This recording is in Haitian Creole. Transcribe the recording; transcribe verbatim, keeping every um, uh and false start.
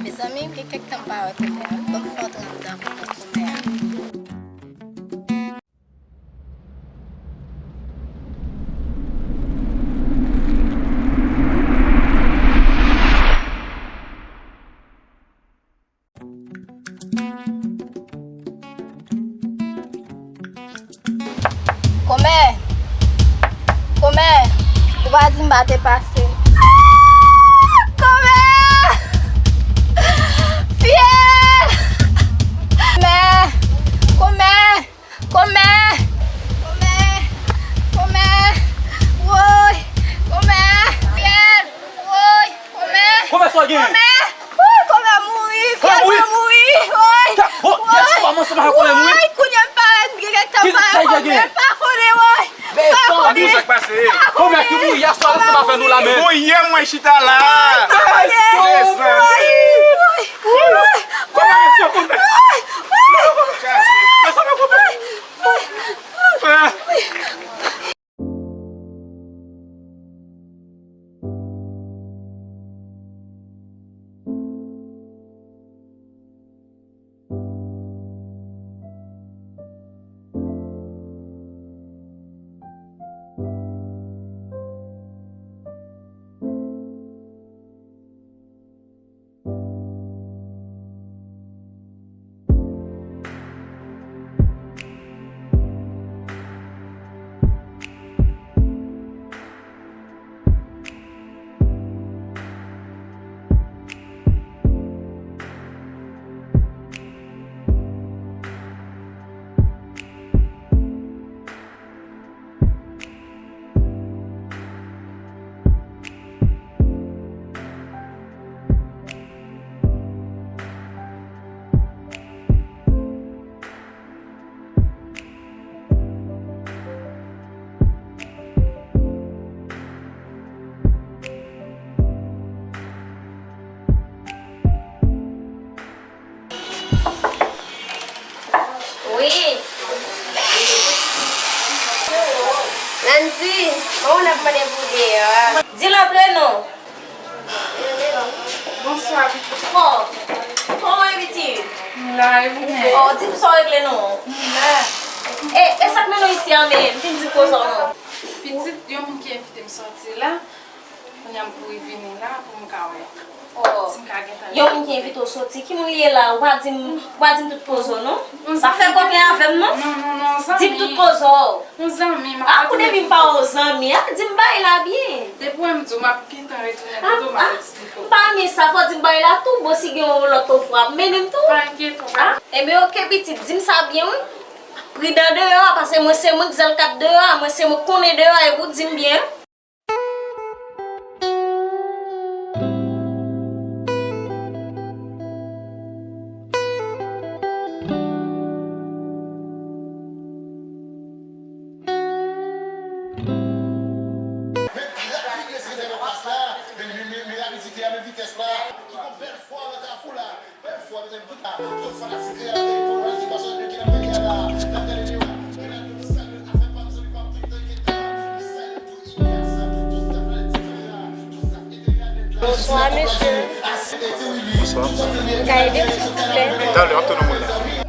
Mezanmi, m gen kèk tan m pa wè kòmè a. Ban m fè yon ti antre anndan kòmè a. Kòmè! Kòmè! Ou pa di m pa te pase. Kòmè! Fyè! Kòmè! Kòmè! Kòmè! Kòmè! Kòmè! Woy! Kòmè! Fyè! Woy! Kòmè! Kòmè sa w gen? Kòmè! Woy, kòmè mouri! Kòmè mouri? Fyè mouri! Woy! Woy! Yè swa m ansanm avèk kòmè mouri? Woy, kounye a m pa wè, m gen kèk tan m pa wè kòmè, m pa konnen, woy! Men pa konnen. Sa k pase? Kòmè ki mouri yè swa ansanm avèk nou la menm. Bon, yè mwen chita la. Pa konnen. Woy! Woy! Kòmè, kòmè. Wi. Landy, manman w ap mande pou w deyò a. Di l antre non. Bonswa, pitit. Bon, kòman w ye, pitit? M la, e ou menm? Oh, di m sa w regle non. M la. E, e sa k mennen w isi a, men m vin di koze w non. Pitit, yon moun ki envite m sòti la. Kounye a m kouri vini la pou m ka wè. Oh. Si m ka gentan. Yon moun ki envite w soti, ki moun li ye la? Ou pa di m, ou pa di m tout koze w non. Sa fè koken avè m non. Non, non, non, zanmi. Di m tout koze w. Yon zanmi, m ap. Ah, kou depi m pa yon zanmi, ah, di m bagay la byen. Depi w wè m di w, m ap gentan retounen kote w, m ap eksplike w. M pa renmen sa, fò w di m bagay la tou bon, si gen yon lòt ofra, mennen m tou. Pa enkyete w, pa. Ah, enben, oke, pitit, di m sa byen, wi. Pridan deyò a, paske mwen se mwen k zèl kat deyò a, mwen se mwen k konnen deyò a, epi w di m byen. Men rapid mesye nan plas la, men, men, men, men rapidite a, men vitès la, ki gon bèl fwa nan kafou la. Bonswa, mesye. Bonswa. Ou ka ede m, silvouplè? Talè, w ap tann yon moun la.